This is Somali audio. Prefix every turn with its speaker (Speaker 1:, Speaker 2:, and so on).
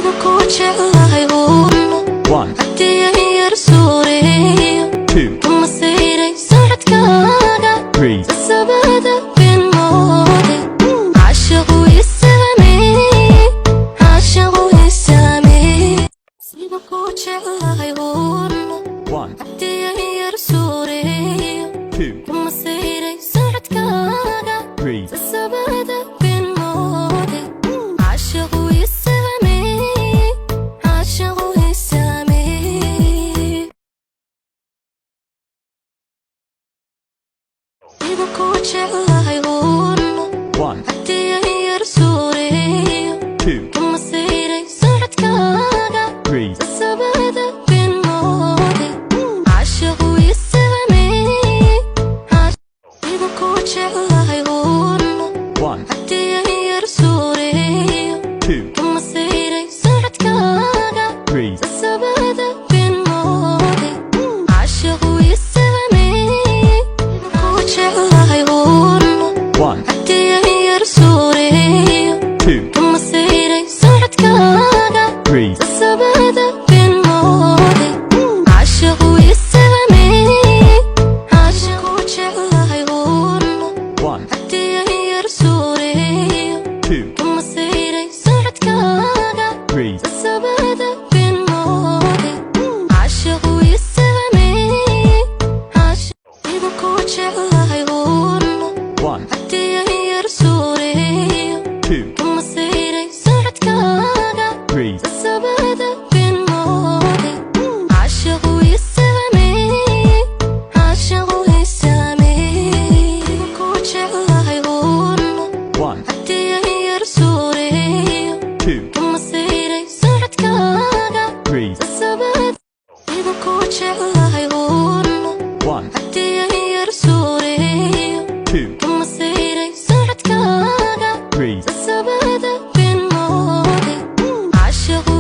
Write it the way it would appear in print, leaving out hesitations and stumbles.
Speaker 1: Sida ku jeclahay uurno
Speaker 2: 1,
Speaker 1: haddii ay yar suureeyo
Speaker 2: 2,
Speaker 1: kama sayray socodkaaga
Speaker 2: 3,
Speaker 1: sasabada been moode caashiqu isaameeyey, caashiqu isaameeyey. Sida ku jeclahay uurno
Speaker 2: 1,
Speaker 1: haddii ay yar suureeyo
Speaker 2: 2,
Speaker 1: kama sayray socodkaaga
Speaker 2: 3,
Speaker 1: sasabada been moode caashiqu isaameeyey, caashiqu isaameeyey. Sida ku jeclahay uurno
Speaker 2: 1,
Speaker 1: haddii ay yar suureeyo
Speaker 2: 2,
Speaker 1: kama sayray socodkaaga
Speaker 2: 3,
Speaker 1: sasabada been moode caashiqu isaameeyey. Sida ku jeclahay uurno
Speaker 2: 1,
Speaker 1: haddii ay yar suureeyo
Speaker 2: 2,
Speaker 1: kama sayray socodkaaga
Speaker 2: 3,
Speaker 1: sasabada been moode caashiqu isaameeyey. Sida ku jeclahay uurno
Speaker 2: 1,
Speaker 1: haddii ay yar suureeyo
Speaker 2: 2,
Speaker 1: kama sayray socodkaaga
Speaker 2: 3,
Speaker 1: sasabada been moode caashiqu isaameeyey. Caashiqu jeclahay uurno
Speaker 2: 1,
Speaker 1: haddii ay yar suureeyo
Speaker 2: 2,
Speaker 1: kama sayray socodkaaga
Speaker 2: 3,
Speaker 1: sasabada been moode caashiqu isaameeyey. Sida ku jeclahay uurno
Speaker 2: 1,
Speaker 1: haddii ay yar suureeyo
Speaker 2: 2,
Speaker 1: kama sayray socodkaaga
Speaker 2: 3,
Speaker 1: sasabada been moode caashiqu isaameeyey, caashiqu isaameeyey. Sida ku jeclahay uurno
Speaker 2: 1,
Speaker 1: haddii ay yar suureeyo
Speaker 2: 2,
Speaker 1: kama sayray socodkaaga
Speaker 2: 3,
Speaker 1: sasabada. Sida ku jeclahay uurno
Speaker 2: 1,
Speaker 1: haddii ay yar suureeyo
Speaker 2: 2,
Speaker 1: kama sayray socodkaaga
Speaker 2: 3,
Speaker 1: sasabada been moode caashiqu.